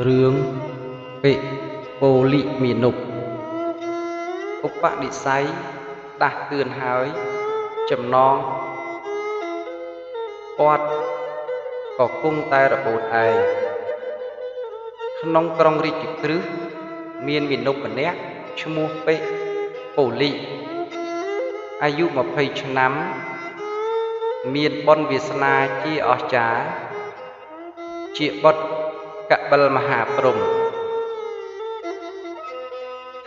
រឿងពិពលិមាណពឧបនិស្ស័យដាស់តឿនហើយចំណងគាត់ក៏គង់តែរបូតឯងក្នុងក្រុងរាជក្រឹសមានមាណពម្នាក់ឈ្មោះពិពលិអាយុ20ឆ្នាំមានបុណ្យវាសនាជាអស្ចារ្យជាបុត្រកបិលមហាព្រហ្ម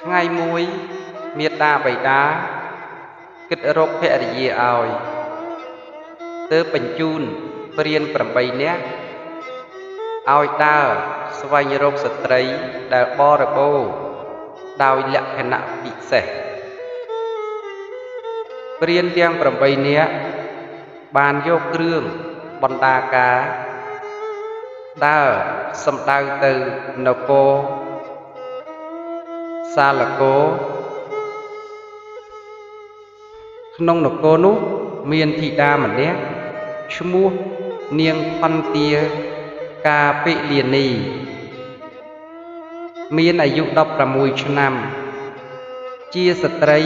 ថ្ងៃមួយមាតាបិតាគិតរកភរិយាឲ្យទើបបញ្ជូនព្រាន8នាក់ឲ្យដើរស្វែងរកស្ត្រីដែលបរិបូរណ៍ដោយលក្ខណៈពិសេសព្រានទាំង8នាក់បានយកគ្រឿងបណ្ដាការដើរសំដៅទៅនគរសាលកោក្នុងនគរនោះមានធីតាម្នាក់ឈ្មោះនាងផន្តាកាពិលានីមានអាយុ16ឆ្នាំជាស្ត្រី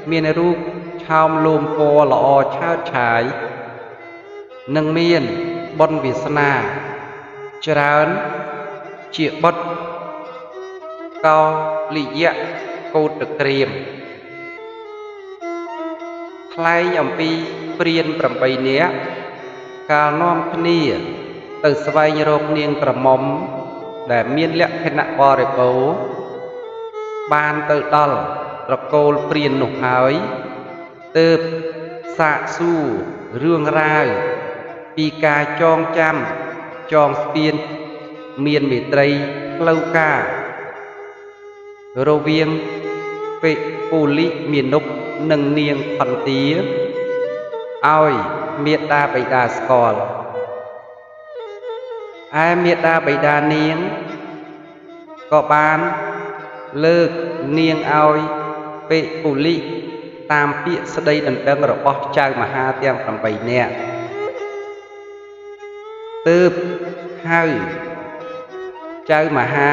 មានរូបឆោមលោមពណ៌ល្អឆើតឆាយនិងមានបុណ្យវាសនាច្រើនជាបុត្រកោលិយៈកោតក្រៀមថ្លែងអំពីព្រាន8នាក់កាលនាំគ្នាទៅស្វែងរកនាងក្រមុំដែលមានលក្ខណៈបរិបូរណ៍បានទៅដល់ត្រកូលព្រាននោះហើយទើបសាកសួររឿងរ៉ាវពីការចងចាំចងស្ពានមានមេត្រីផ្លូវការរវាងពិពលិមាណពនិងនាងផន្តាឲ្យមាតាបិតាស្គាល់ឯមាតាបិតានាងក៏បានលើកនាងឲ្យពិពលិតាមពាក្យស្ដីដណ្ដឹងរបស់ចៅមហាទាំង8នាក់ទើបហៅចៅមហា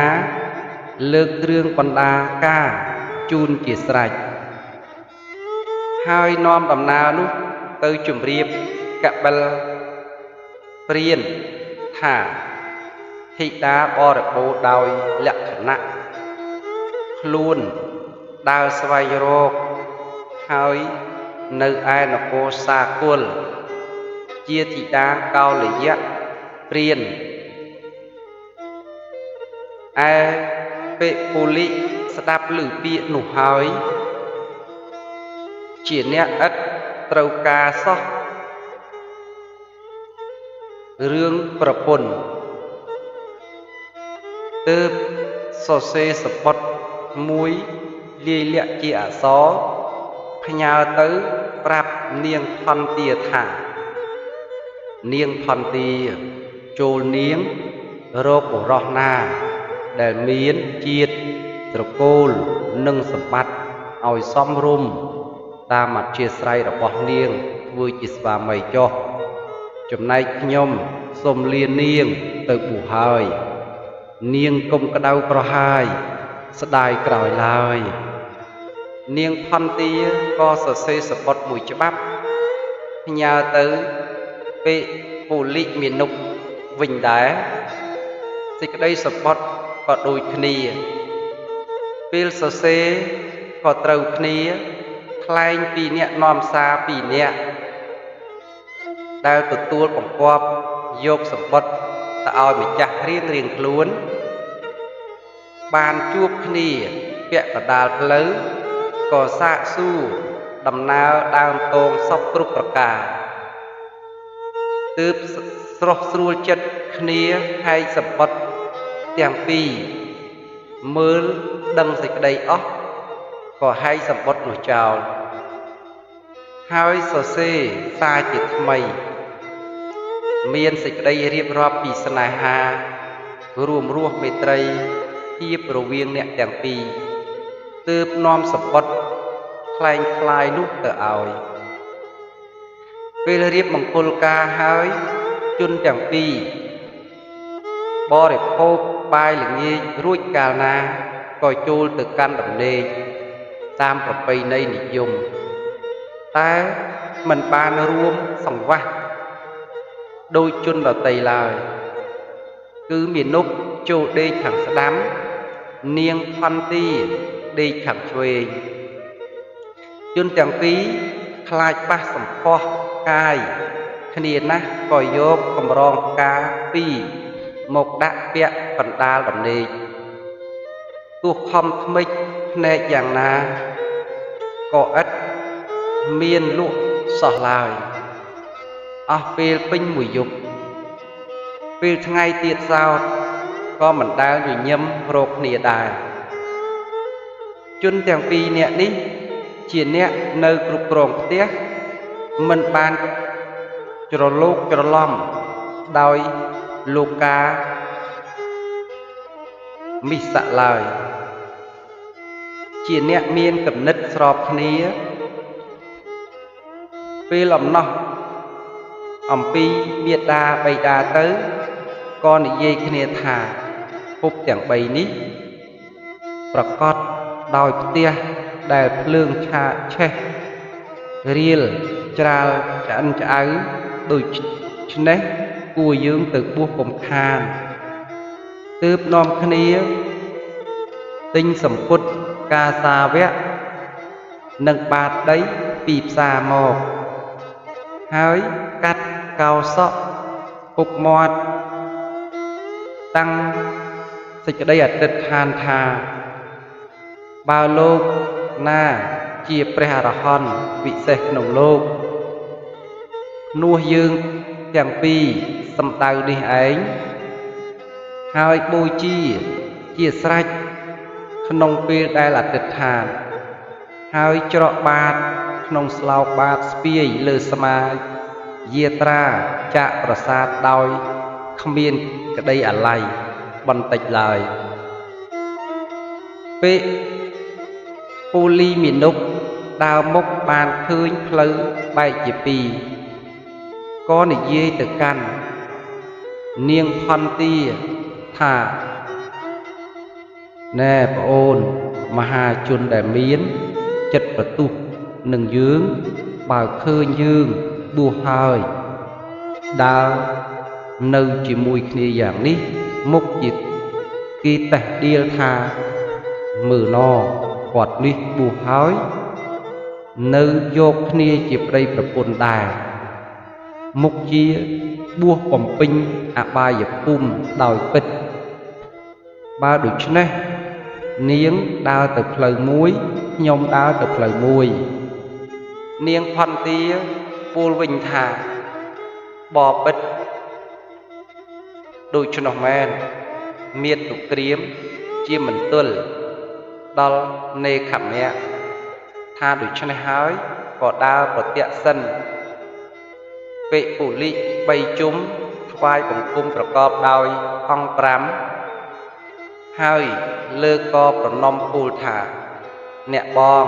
លើកគ្រឿងបណ្ដាការជូនជាស្រេចហើយនាំដំណើរនោះទៅជម្រាបកបិលព្រានថាធីតាបរិបូរណ៍ដោយលក្ខណៈខ្លួនដើរស្វែងរកហើយនៅឯនគរសាគលជាធីតាកោលយៈព្រានឯពិពលិស្ដាប់ឮពាក្យនោះហើយជាអ្នកឥតត្រូវការសោះរឿងប្រពន្ធទើបសរសេរសំបុត្រមួយលាយលក្ខណ៍ជាអក្សរផ្ញើទៅប្រាប់នាងផន្តាថានាងផន្តាចូលនាងរកបុរសណាដែលមានជាតិត្រកូលនិងសម្បត្តិឲ្យសមរម្យតាមអធ្យាស្រ័យរបស់នាងធ្វើជាស្វាមីចុះចំណែកខ្ញុំសូមលានាងទៅបួសហើយនាងកុំក្តៅក្រហាយស្ដាយក្រោយឡើយនាងផន្តាក៏សរសេរសំបុត្រមួយច្បាប់ផ្ញើទៅពិពលិមាណពវិញដែរសេចក្តីសំបុត្រក៏ដូចគ្នាពេលសរសេរក៏ត្រូវគ្នាថ្លែងពីអ្នកនាំសារពីរនាក់ដែលទទួលបង្គាប់យកសំបុត្រទៅឲ្យម្ចាស់រៀងៗខ្លួនបានជួបគ្នាពាក់កណ្ដាលផ្លូវក៏សាកសួរដំណើរដើមទងសពគ្រប់ប្រការទើបស្រស់ស្រួលចិត្តគ្នាហែកសំបុត្រទាំងពីរមើលដឹងសេចក្តីអស់ក៏ហែកសំបុត្រនោះចោលហើយសរសេរសារជាថ្មីមានសេចក្តីរៀបរាប់ពីស្នេហារួមរស់មេត្រីភាពរវាងអ្នកទាំងពីរទើបនាំសំបុត្រក្លែងក្លាយនោះទៅឲ្យពេលរៀបមង្គលការហើយជនទាំងពីរ បរិភោគបាយល្ងាចរួចកាលណាក៏ចូលទៅកាន់ដំណេកតាមប្រពៃណីនិយមតែមិនបានរួមសង្វាស់ដូចជនដទៃឡើយគឺមាណពចូលដេកខាងស្ដាំនាងផន្ទាដេកខាងឆ្វេងជនទាំងពីរខ្លាចប៉ះសម្ផស្សកាយគ្នាណាស់ក៏យកកម្រងផ្កាពីរមកដាក់ពាក់កណ្ដាលដំណេកទោះខំថ្មិចភ្នែកយ៉ាងណាក៏ឥតមានលក់សោះឡើយអស់ពេលពេញមួយយប់ពេលថ្ងៃទៀតសោតក៏មិនដែលញញឹមរកគ្នាដែរជនទាំងពីរនាក់នេះជាអ្នកនៅគ្រប់គ្រងផ្ទះមិនបានច្រឡូកច្រឡំដោយលោកាមិសៈឡើយជាអ្នកមានគំនិតស្របគ្នាពេលអំណោះអំពីមាតាបិតាទៅក៏និយាយគ្នាថាភពទាំង3នេះប្រកបដោយផ្ទះដែលភ្លើងឆាឆេះរៀលច្រាលឆ្អិនឆ្អៅដូច្នេះគួរយើងទៅបួសកុំខានទើបនាំគ្នាទិញសម្ពុតកាសាវៈនិងបាតដីពីផ្សារមកហើយកាត់កោសក់ពុកមាត់តាំងសេចក្តីអធិដ្ឋានថាបើលោកណាជាព្រះអរហន្តវិសេសក្នុងលោកនោះយើងទាំងពីរសំដៅនេះឯងហើយបូជាជាស្រេចក្នុងពេលដែលអធិដ្ឋានហើយច្រកបាតក្នុងស្លោកបាតស្ពាយលើស្មាយាត្រាចាកប្រាសាទដោយគ្មានក្តីអាល័យបន្តិចឡើយពេលពូលីមាណពដើរមុខបានឃើញផ្លូវបែកជាពីរក៏និយាយទៅកាន់នាងផន្ទាថាណែប្អូនមហាជនដែលមានចិត្តប្រទុះនឹងយើងបើឃើញយើងបួសហើយដើរនៅជាមួយគ្នាយ៉ាងនេះមុខជាគេតេះដៀលថាមើលណគាត់នេះបួសហើយនៅយកគ្នាជាប្តីប្រពន្ធដែរមុខជាបួសបំពេញអបាយភូមិដោយពិតបើដូច្នេះនាងដើរទៅផ្លូវមួយខ្ញុំដើរទៅផ្លូវមួយនាងផន្ទាពោលវិញថាបបិទ្ធដូច្នោះមែនមាតុក្រៀមជាមន្ទិលដល់នេខមៈថាដូច្នេះហើយក៏ដើរប្រតិសិនពិពុលិ3ជុំថ្វាយបង្គំប្រកបដោយអង្គ5ហើយលើកក៏ប្រណម្យពោលថាអ្នកបង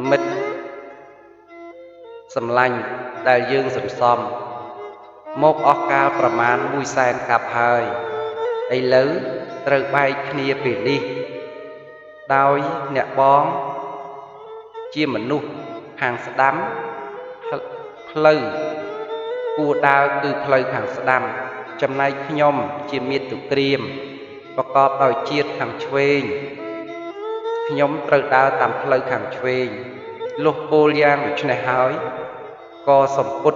មិត្តសម្លាញ់ដែលយើងសន្សំមកអស់កាលប្រមាណ1សែនកាប់ហើយឥឡូវត្រូវបែកគ្នាពេលនេះដោយអ្នកបងជាមនុស្សខាងស្ដាំផ្លូវគួរដើរគឺផ្លូវខាងស្ដាំចំណែកខ្ញុំជាមាតុក្រៀមប្រកបដោយជាតិខាងឆ្វេងខ្ញុំត្រូវដើរតាមផ្លូវខាងឆ្វេងលុះពោលយ៉ាងដូច្នេះហើយក៏សម្ពុត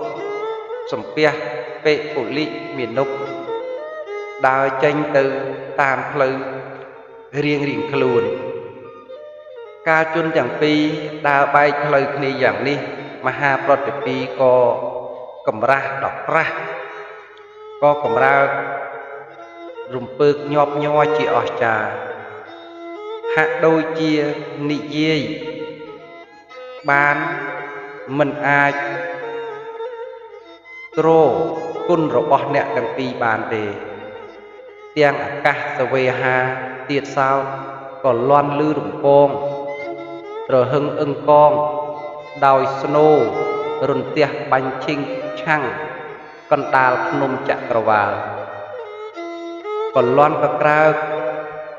សំពះពិពុលិមាណពដើរចេញទៅតាមផ្លូវរៀងៗខ្លួនកាលជនទាំងពីរដើរបែកផ្លូវគ្នាយ៉ាងនេះមហាប្រតិពីក៏កម្រាស់ដល់ប្រាស់ក៏កម្រើករំពើកញាប់ញ័រជាអស្ចារ្យហាក់ដូចជានិយាយបានមិនអាចទ្រគុណរបស់អ្នកទាំងពីរបានទេទាំងអាកាសសវេហាទៀតសោតក៏លន់លឺរំពងត្រហឹងអឹងកងដោយស្នូរន្ទះបាញ់ឈិងឆាំងកណ្ដាលភ្នំចក្រវាល កលន់កក្រើក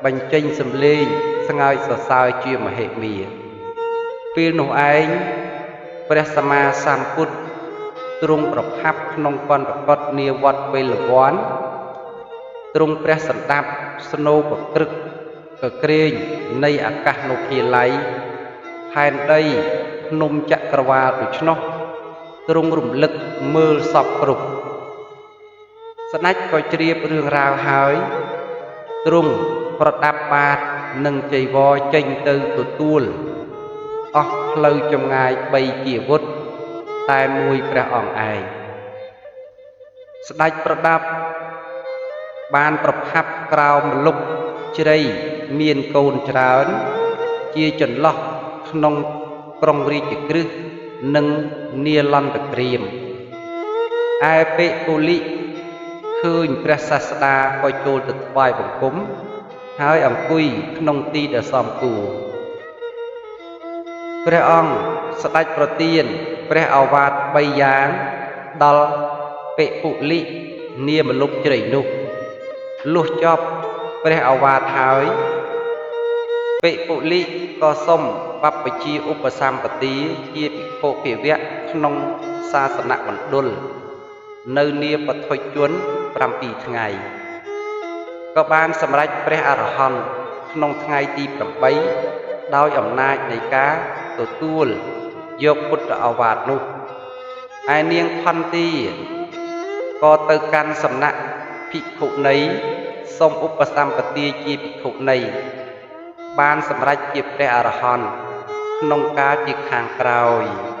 បញ្ចេញសំឡេងស្ងើចសរសើរជាមហិមាពេលនោះឯងព្រះសម្មាសម្ពុទ្ធទ្រង់ប្រថាប់ក្នុងកន្ធកុដនាវត្តវេលវ័នទ្រង់ព្រះសន្តាប់ស្នូកក្រឹកកក្រែងនៃអាកាសនុភាល័យផែនដីភ្នំចក្រវាលដូច្នោះទ្រង់រំលឹកមើលសពគ្រប់ស្ដេចក៏ជ្រាបរឿងរ៉ាវហើយទ្រង់ប្រដាប់បាតនិងចីវរចេញទៅទទួលអស់ផ្លូវចម្ងាយ3ជាវុធតែមួយព្រះអង្គឯងស្ដេចប្រដាប់បានប្រផាប់ក្រោមម្លប់ជ្រៃមានកូនច្រើនជាចន្លោះក្នុងក្រុងរាជក្រឹសនិងនាលន្តក្រាមឯពិពុលិឃើញព្រះសាស្តាក៏ចូលទៅថ្វាយបង្គំហើយអង្គុយក្នុងទីដែលសមគួរព្រះអង្គស្ដេចប្រទានព្រះឱវាទ3យ៉ាងដល់ពិពុលិនាម្លប់ជ្រៃនោះលុះចប់ព្រះឱវាទហើយពិពុលិក៏សុំបព្វជិឧបសម្បទាជាភិក្ខុភាវៈក្នុងសាសនមណ្ឌលនៅនាបឋិជន7ថ្ងៃក៏បានសម្រេចព្រះអរហន្តក្នុងថ្ងៃទី8ដោយអំណាចនៃការទទួលយកពុទ្ធឱវាទនោះឯនាងផន្ទាក៏ទៅកាន់សំណាក់ភិក្ខុនីសូមឧបសម្បទាជាភិក្ខុនីបានសម្រេចជាព្រះអរហន្តក្នុងកាលជាខាងក្រោយ។